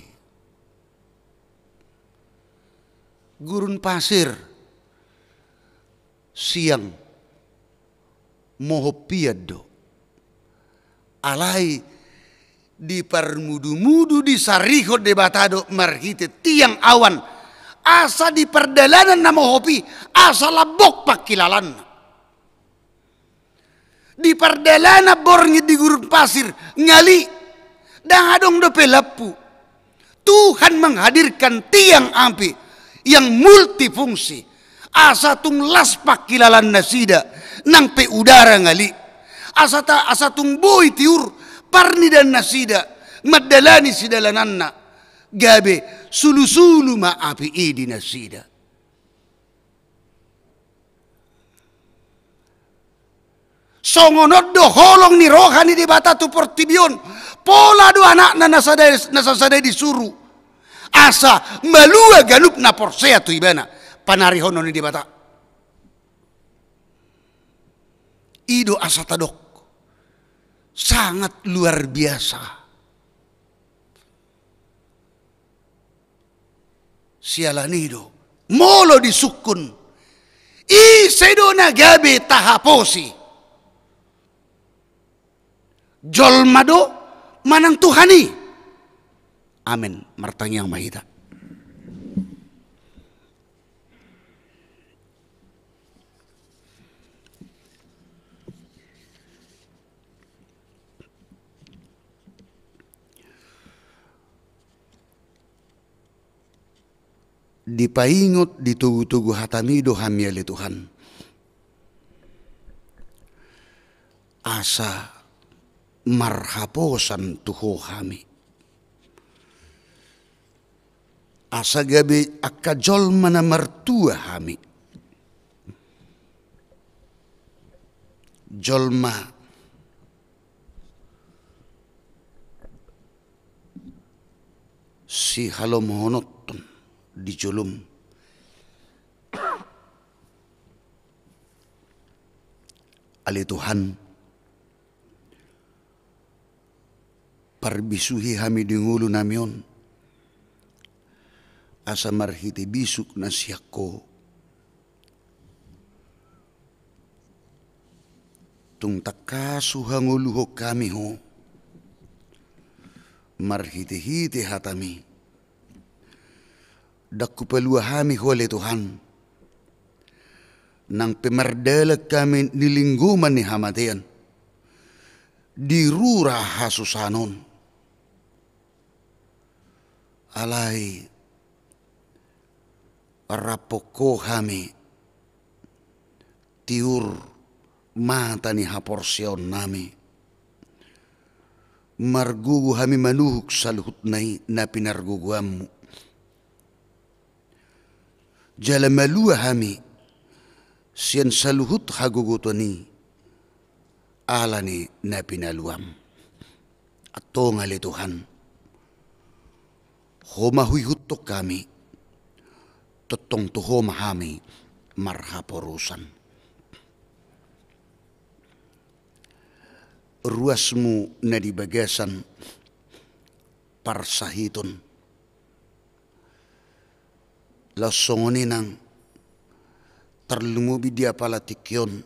Gurun pasir. siang, mohop hian do. Alai diparmudu-mudu, disarihon Debata do marhite tiang awan, asa di pardalanan na mohop i, asa lambok pangkilalanna. Di pardalanan borngin di gurun pasir, ngali, ndang adong dope lampu. Tuhan menghadirkan tiang api yang multifungsi, asa tung las pangkilalan nasida, nang pe udara ngali. Asa ta-, asa tung boi tiur parnidaan nasida mandalani sidalananna, gabe sulu-sulu ma api i di nasida. Songon on do holong ni roha ni Debata tu portibi on, pola do Anakna na sada, na sasada i disuru, asa malua ganup na porsea tu Ibana, panarihonon ni Debata. I do asa tadok, sangat luar biasa. Siala ni i do, molo disungkun, ise do na gabe tahaposi? Jolma do manang Tuhan i? Amen. Martangiang ma hita. Dipaingot, ditogu-togu hataMi do hami, ale Tuhan, asa marhaposan tu Ho hami, asa gabe angka jolma na martua hami, jolma sihalomohononton di joloM. Ale Tuhan, parbisuhi hami di ngolunami on, asa marhite bisuk na sian Ho tung tangkas huhangoluhon hami Ho marhite-hite hataMi. Ndang hupalua hami Ho, ale Tuhan, nang pe mardalan hami di linggoman ni hamatean, di rura hasusahan on. Alai raphon Ho hami, tiur mata ni haporseaonnami, margogo hami manuhuk saluhutna i na pinargogoanMu. Jala malua hami sian saluhut hagogotan i, ala ni na pinaluaM. Antong ale Tuhan, Ho ma huihuthon hami, tongtong tu Ho ma hami marhaporusan. RuasMu na di bagasan parsahiton, laos songon i nang tarlumobi di apala tingki on,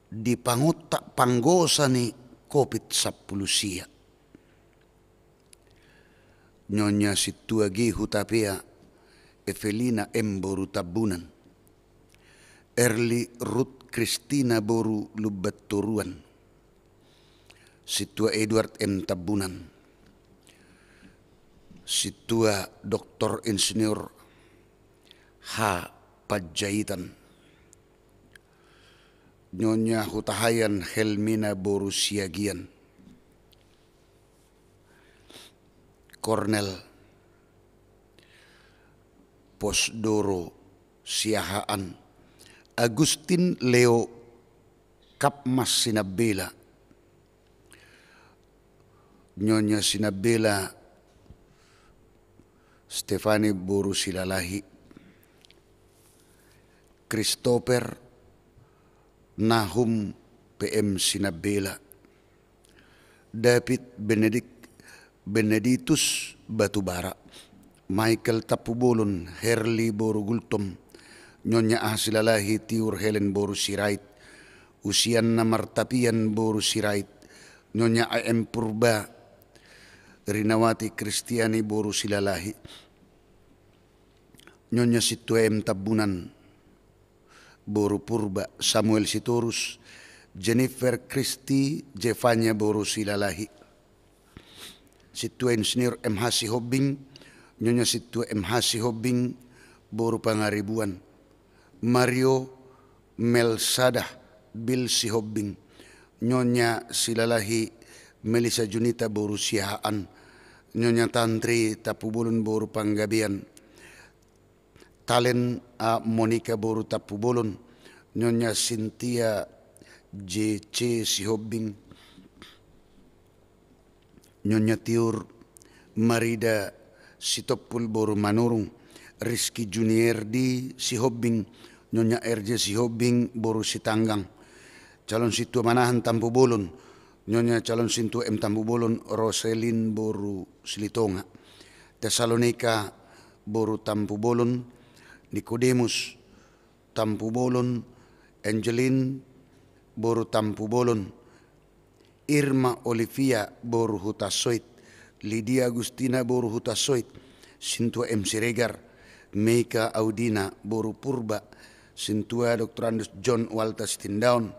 di pangontak panggosa ni Covid sampulu sia. Nyonya Sintua G Hutapea, Evelina M boru Tambunan, Erli Ruth Kristina boru Lumbantoruan, Sintua Edward M Tambunan, Sintua Doktor Insinyur H Panjaitan, Nyonya Hutahaean Helmina boru Siagian, Kornel Pos Doro Siahaan, Agustin Leo Kapmas Sinambela, Nyonya Sinambela Stefani boru Silalahi, Christopher Nahum P M Sinambela, David Benedik-, Beneditus Batubara, Michael Tampubolon, Herli boru Gultom, Nyonya Aha Silalahi Tiur Helen boru Sirait, Usian na Martapian boru Sirait, Nyonya A M Purba Rinawati Kristiani boru Silalahi, Nyonya Sintua M Tambunan boru Purba, Samuel Sitorus, Jennifer Kristi Jevanya boru Silalahi, Sintua Insinyur M H Sihombing, Nyonya Sintua M H Sihombing boru Pangaribuan, Mario Melsadah Bil Sihombing, Nyonya Silalahi Melisa Junita boru Siahaan, Nyonya Tantri Tampubolon boru Panggabean, Talen A Monika boru Tampubolon, Nyonya Sintia J C Sihombing, Nyonya Tiur Marida Sitompul boru Manurung, Rizky Junierdi Sihombing, Nyonya R J Sihombing boru Sitanggang. Calon Sintua Manahan Tampubolon, Nyonya Calon Sintua M Tampubolon Roselin boru Silitonga. Tesalonika boru Tampubolon, Nikodemus Tampubolon, Angelin boru Tampubolon, Irma Olivia boru Hutasoit, Lidia Agustina boru Hutasoit, Sintua M Siregar, Meika Audina boru Purba, Sintua Doktorandus John Walter Sitindaon,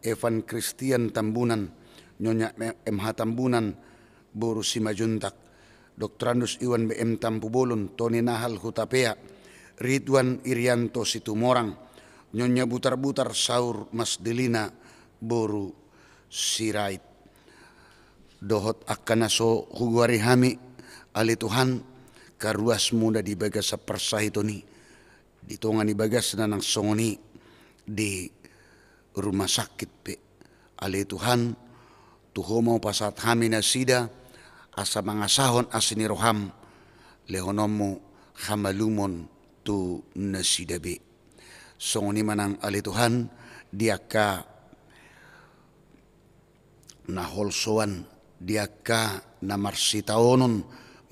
Evan Kristian Tambunan, Nyonya M H Tambunan boru Simajuntak, Doktorandus Iwan B M Tampubolon, Toni Nahal Hutapea, Ridwan Irianto Situmorang, Nyonya Butarbutar Saur Masdelina boru Sirait. Dohot angka na so hugoari hami, ale Tuhan, karuasmu na di bagasan parsahiton i, di tonga ni bagasna nang songon i di rumah sakit pe. Ale Tuhan, tu Ho ma hupasahat hami nasida, asa mangasahon asi ni roham, lehononmu hamalumon tu nasida be. Songon i ma nang ale Tuhan, di angka na holsoan, di angka na marsitaonon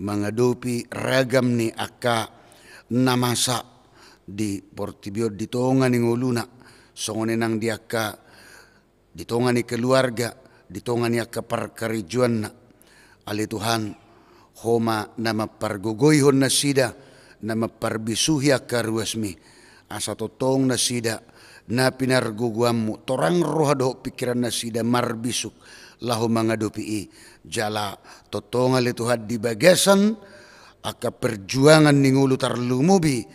mangadopi ragam ni angka na masa di portibi on, di tonga ni ngoluna, songon i nang di angka, di tonga ni keluarga, di tonga ni angka parkarejoanna. Ale Tuhan, Ho ma na mampargogoihon nasida, na mamparbisuhi angka ruasmi, asa tongtong nasida na pinargogoanmu, torang roha dohot pingkiran nasida marbisuk laho mangadopi i. Jala tongtong ale Tuhan, di bagasan angka perjuangan ni ngolu, tarlumobi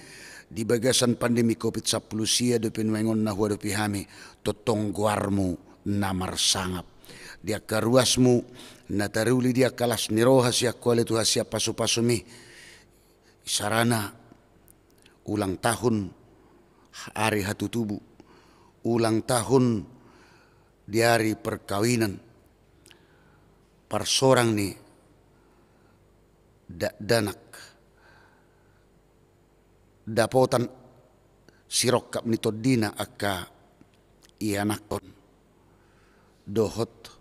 di bagasan pandemi covid sampulu sia dope nuaeng on na huadopi hami, tongtong goarmu na marsangap. Di angka ruasmu na taruli di angka las ni roha sian Ho ale Tuhan, sian pasupasumi, isarana ulang tahun ari hatutubu, ulang tahun di ari perkawinan, parsorang ni dakdanak, dapotan sirongkap ni tondina angka ianakhon, dohot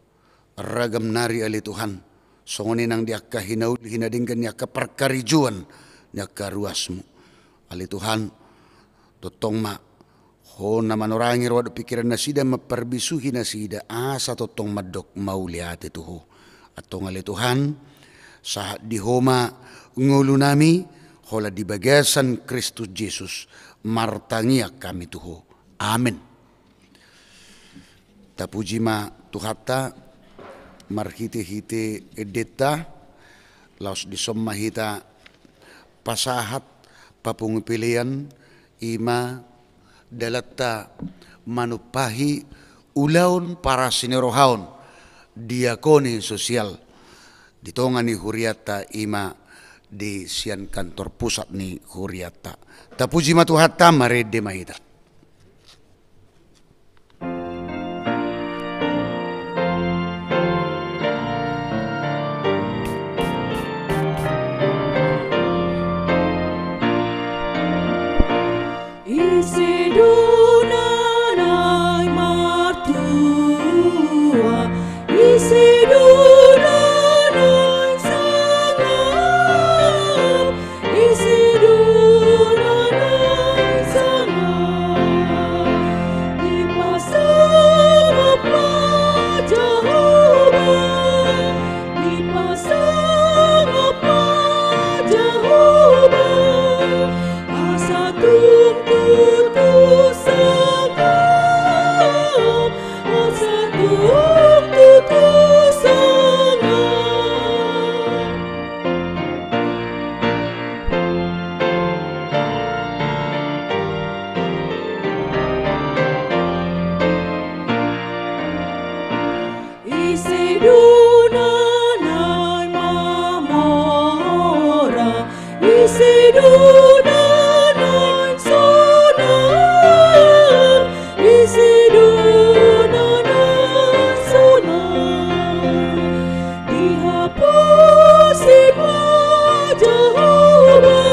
ragam nari ale Tuhan, songon i nang di angka hinauli hinadenggan ni angka parkarejoan ni angka ruasmu. Ale Tuhan, tongtong ma Ho na manorangi roha dohot pingkiran nasida, mamparbisuhi nasida, asa tongtong mandok mauliate tu Ho. Antong ale Tuhan, sahat di Ho ma ngolunami, holan di bagasan Kristus Jesus martangiang hami tu Ho. Amen. Tapuji ma Tuhanta marhitehite endenta, laos dison ma hita pasahat papungu pelean, i ma dalanta manumpahi ulaon parasirohaon, diakoni sosial di tonga ni hurianta, i ma di sian kantor pusat ni hurianta. Tapuji ma Tuhanta, marende ma hita. Ise do na naeng martua, ise do na naeng sangap, ise do na naeng sangap. Tung tutu sangap, asa tung tutu sangap. Ise do na naeng mamora, ise do na naeng sonang, ise do na naeng sonang. Dihaposi ma Jahowa,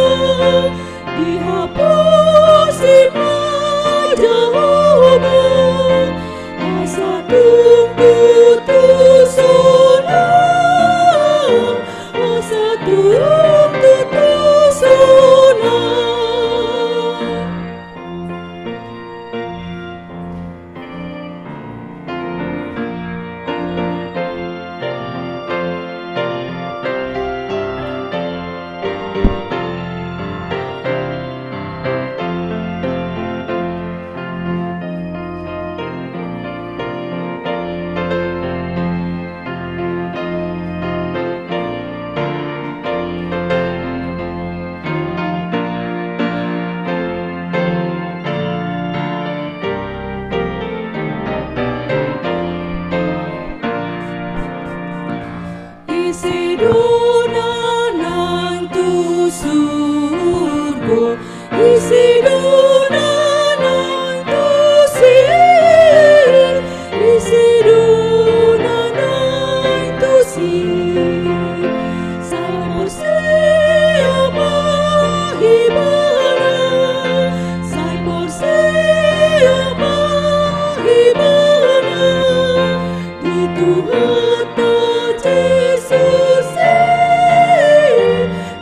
dihaposi ma Jahowa, asa tung tutu sonang, asa tung tutu sonang. Ise do na naeng tu surgo, ise do na naeng tusi, ise do na naeng tusi. Sai porsea ma ibana, sai porsea ma ibana. Di Tuhanta Jesus i,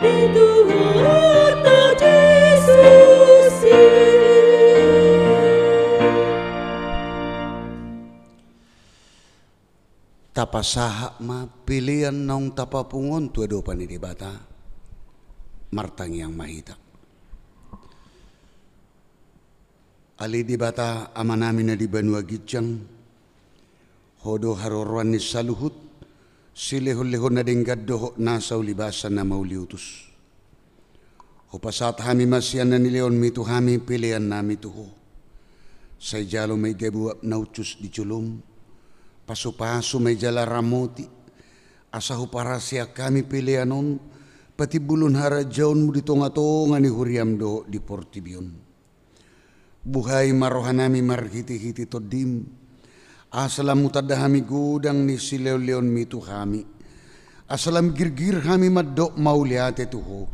di Tuhanta Jesus i. Tapasahat ma pelean naung tapapungu on tu adopan ni Debata. Martangiang ma hita. Ale Debata Amanami na di banua ginjang, Ho do haroroan ni saluhut, silehonlehon na denggan dohot nasa ulibasa na mauliutus. Hupasahat hami ma sian na nilehonmi tu hami peleannami tu Ho. Sai jalo ma i gabe uap na uncus di jolom, pasupasu ma i jala ramoti, asa huparaseang hami pelean on patimbulhon harajaonmu di tongatonga ni huriam dohot di portibi on. Buhai ma rohanami marhitehite Tondim, asa lam hutanda hami godang ni silehonlehonmi tu hami, asa lam girgir hami mandok mauliate tu Ho,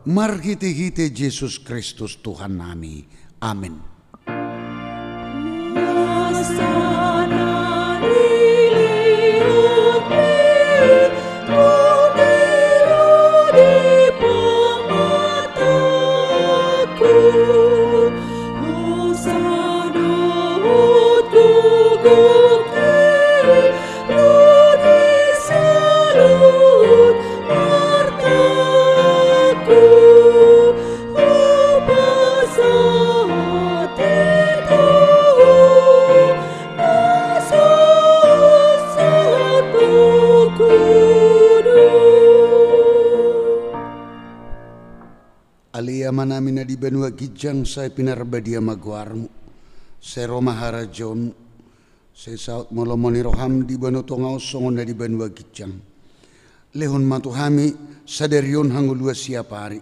marhitehite Jesus Kristus Tuhannami. Amen. Ale Amanami na di banua ginjang, sai pinarbadia ma goarmu. Sai ro ma harajaonmu. Sai saut ma lomo ni roham di banua tonga on songon na di banua ginjang. Lehon ma tu hami sadari on hangoluan siapari.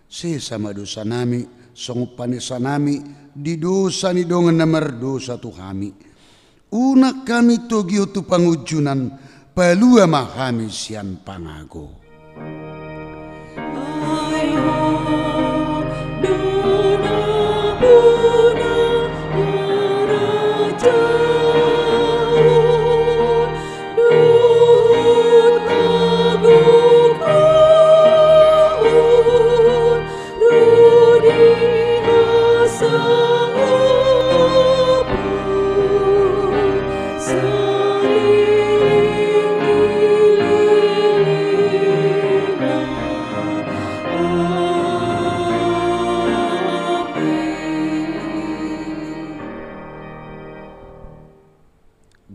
Sesa ma dosanami songon panesanami di dosa ni dongan na mardosa tu hami. Unang hami togihon tu pangunjunan, palua ma hami sian pangago.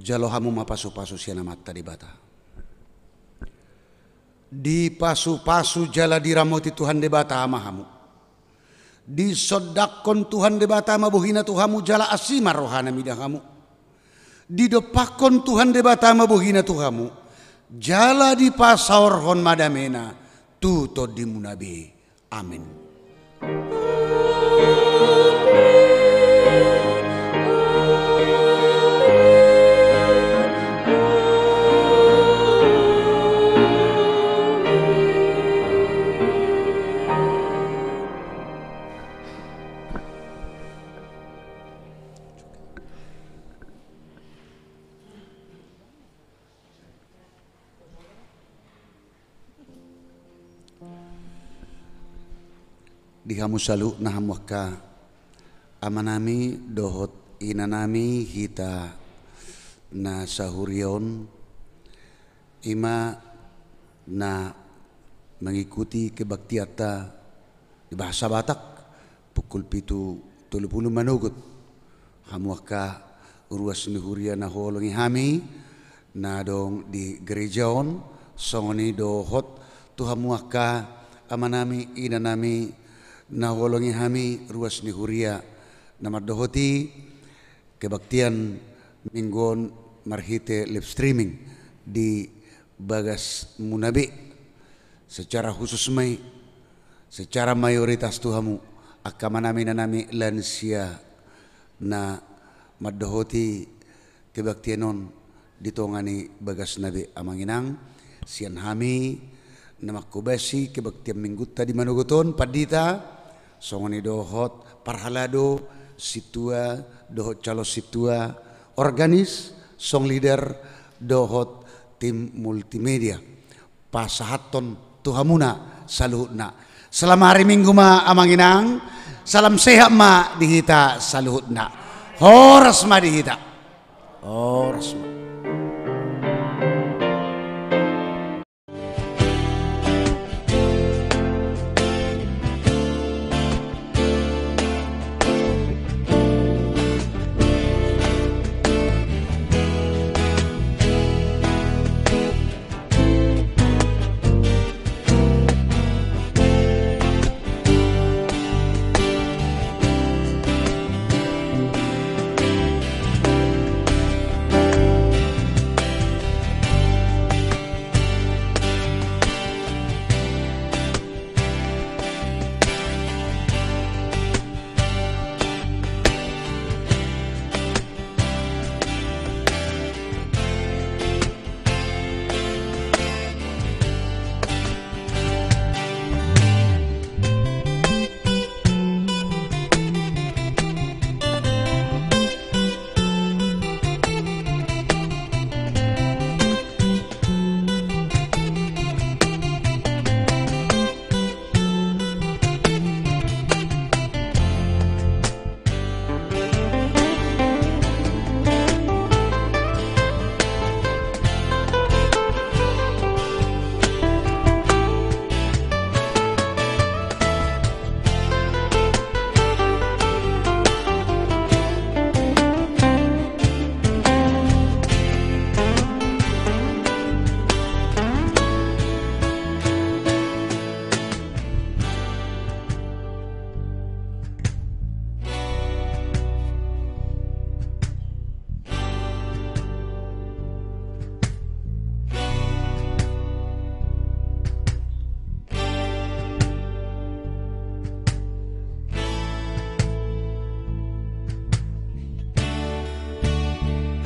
Jalo hamu ma pasupasu sian Amanta Debata. Dipasupasu jala diramoti Tuhan Debata ma hamu. Disondangkon Tuhan Debata ma bohina tu hamu jala asi ma rohana mida hamu. Didompakkon Tuhan Debata ma bohina tu hamu jala dipasaorhon ma damena tu tondimuna be. Amen. Di hamu saluhutna, hamu angka amanami dohot inanami, hita na sahuria on, i ma na mengikuti kebaktianta di bahasa Batak pukul pitu tolu pulu manogot. Hamu angka ruas ni huria na huolongi hami na adong di gereja on, songon i dohot tu hamu angka amanami inanami na huolongi hami ruas ni huria na mandohoti kebaktian minggu on marhite live streaming di bagasmuna be. Secara khusus ma i, secara mayoritas tu hamu angka amanami inanami lansia na mandohoti kebaktian on di tonga ni bagasna be, amang inang. Sian hami na manghobasi kebaktian minggunta di manogot on, pandita, songon i dohot parhalado, sintua dohot calon sintua, organis, song leader dohot tim multimedia. Pasahathon tu hamuna saluhutna. Selamat hari Minggu ma, amang inang. Salam sehat ma di hita saluhutna. Horas ma di hita. Horas ma.